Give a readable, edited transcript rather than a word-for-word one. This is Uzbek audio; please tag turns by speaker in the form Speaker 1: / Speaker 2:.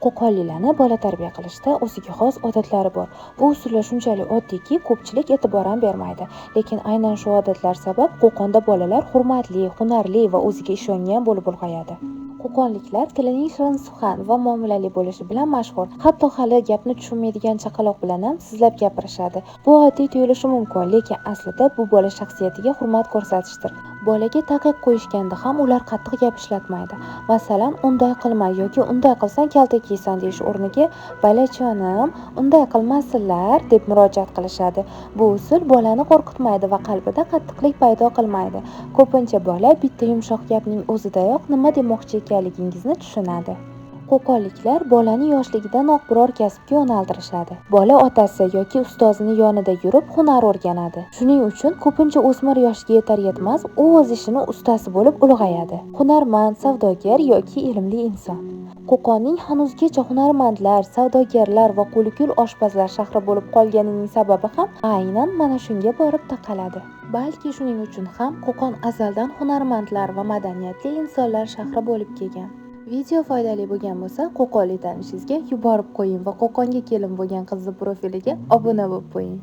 Speaker 1: Qo'qonliklarni bola tarbiya qilishda o'ziga xos odatlari bor. Bu usullar shunchalik oddiyki, ko'pchilik e'tibor ham bermaydi. Lekin aynan shu odatlar sabab Qo'qonda bolalar hurmatli, hunarli va o'ziga ishongan bo'lib ulg'ayadi. Qo'qonliklar tilining shirinsuxan va muomalali bo'lishi bilan mashhur. Hatto hali gapni tushunmaydigan chaqaloq bilan ham sizlab gapirishadi. Bu oddiy tuyulishi mumkin, lekin aslida bu bola shaxsiyatiga hurmat ko'rsatishdir. Bolaga taqiq qo'yishganda ham ular qattiq gap ishlatmaydi. Masalan, unday qilma yoki unday qilsang kaltak yeysan deyish o'rniga balajonim, unday qilmasinlar deb murojaat qilishadi. Bu usul bolani qo'rqitmaydi va qalbida qattiqlik paydo qilmaydi. Ko'pincha bola bitta yumshoq gapning o'zidayoq nima demoqchi ekanligingizni tushunadi. Qo'qonliklar bolani yoshligidanoq biror kasbga yo'naltirishadi. Bola otasi yoki ustozini yonida yurib hunar o'rganadi. Shuning uchun ko'pincha o'smir yoshiga yetar yetmas u o'z ishini ustasi bo'lib ulg'ayadi. Hunarmand, savdogar yoki ilmli inson. Qo'qonning hanuzgacha hunarmandlar, savdogarlar va qo'likul oshpazlar shahri bo'lib qolganining sababi ham aynan mana shunga borib taqaladi. Balki shuning uchun ham Qo'qon azaldan hunarmandlar va madaniyatli insonlar shahri bo'lib kelgan. Video foydali bo'lgan bo'lsa, qo'qonlik tanishingizga yuborib qo'ying va Qo'qonga kelin bo'lgan qizni profiliga obuna bo'lib qo'ying.